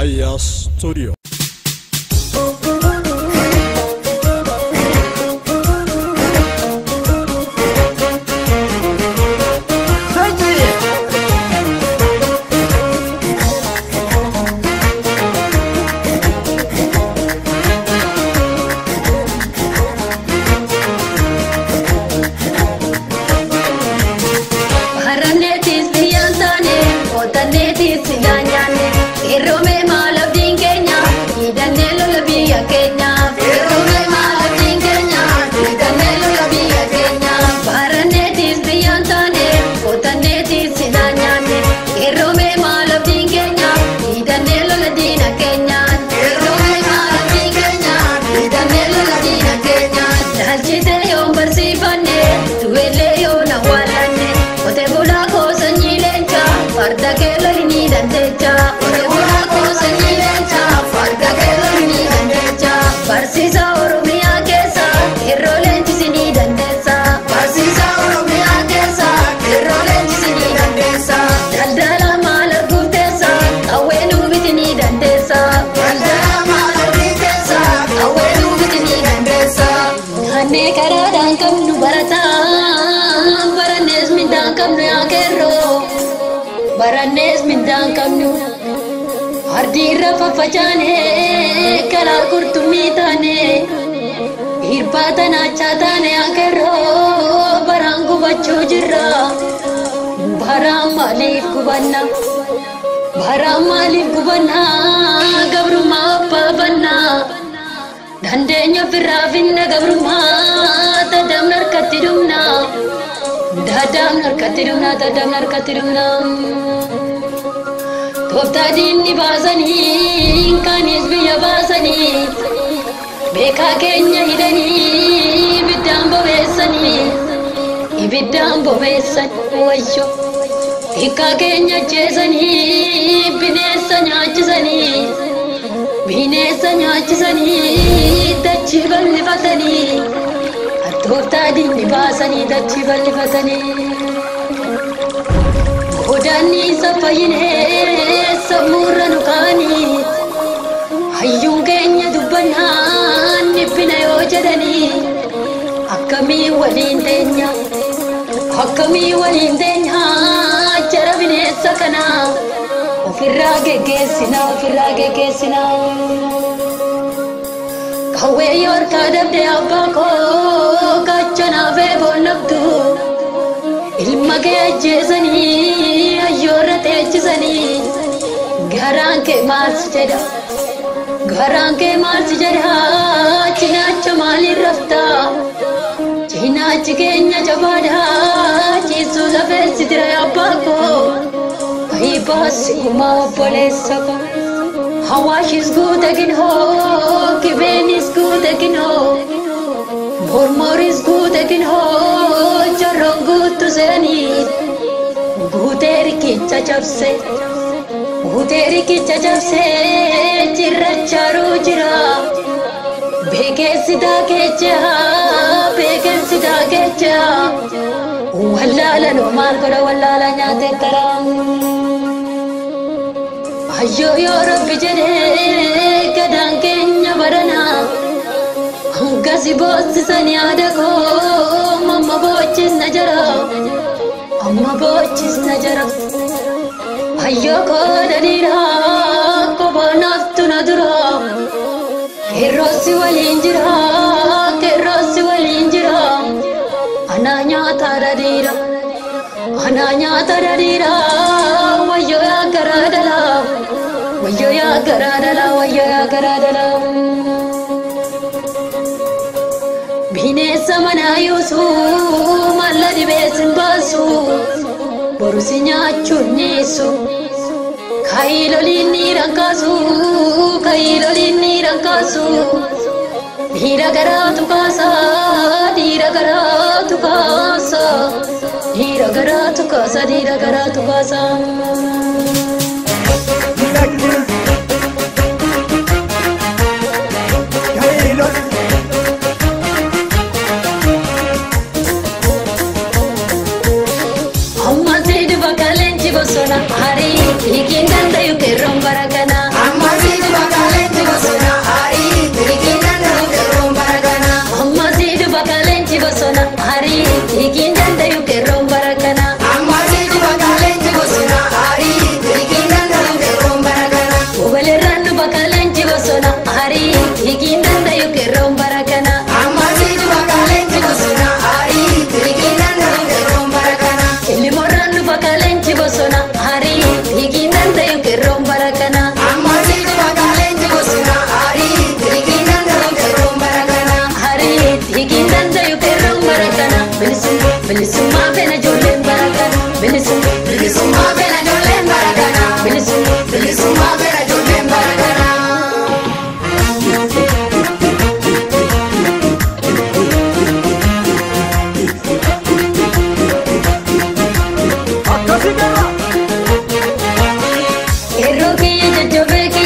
Aya Studio. Barsiisa Oromiyaa keessa yeroo leenjisni dandeessa. Barsiisa Oromiyaa keessa yeroo leenjisni dandeessa. Daldala maal arguuf teessa qawwee nu biti ni dandeessa. Daldala maal arguuf teessa qawwee nu biti ni dandeessa. Kanneen karaadhaan qabnu barataa barannees mindaan qabnu yaa keerroo barannees mindaan qabnu. Ardii irra faffacaanee karaa qurxummii taanee hirbaata naachaa taane akeeroo baraan gubachuu jirra. Baraan maaliif gubanna? Baraan maaliif gubanna? Gabrummaa abbaa banna. Dandeenya ofirraa finna gabrummaa tadaamna harkatti dhumna. Tadaamna harkatti dhumna tadaamna harkatti dhumna. Tooftaa diinni baasanii kaanis biyya baasanii beekaa keenya hidhanii ibiddaan bobeessanii ibiddaan bobeessan wayyo hiikaa keenya ajjeesanii bineensa nyaachisanii bineensa nyaachisanii dachii bal'ifatanii tooftaa diinni baasanii dachii bal'ifatanii. Godaanni isa fayyinee sammuurra nu kaanii hayyuun keenya dubbannaan dhiphina yoo jedhanii akkamii waliin teenya akkamii waliin teenya jara bineensa kana ofirraa geggeessina ofirraa geggeessina. Qawwee yoo harkaa dabde abbaa koo gaachanaaf eeboon. Ilma kee ajjeesanii hayyoorra teechisanii garaan kee maal si jedha garaan kee maal si jedha cinaacha maaliin raftaa cinaachi keenya jabaadha ciisuu lafeessi jira abbaa koo kayii baasi gumaa obboleessa koo hawaashis guute ginhoo kibeenis guute ginhoo mormoris guute ginhoo jarroon guutu seeni guutee riqicha cabse guutee riqicha cabse cirrachaaruu jira beekeessi daakecha beekeessi daakecha wallaala noo maal godha wallaala nyaatee taraa ayyoo yoo rabbi jedhee gadaan keenya baranaa. Hangasi boossisanii haadha koo amma boochisna jara amma boochisna jara hayyoo koo dhadhiira kophaa naaftu na dura qeerroossi waliin jira qeerroossi waliin jira anaa nyaata dhadhiira anaa nyaata dhadhiira wayyoo yaa garaa dhalaa wayyoo yaa garaa dhalaa wayyoo yaa garaa dhalaa. Bineensa manaa yuusuu malla dhibeessin baasu borusi nyaachuun niisu kaayiloliin ni rakkaasu kaayiloliin ni rakkaasu dhiira garaatu kaasa dhiira garaatu kaasa dhiira garaatu kaasa dhiira garaatu kaasa. Amma si dhufa kaleenji bosona hari hiikiin dandayu qeerroon bara kana. Jajjabee.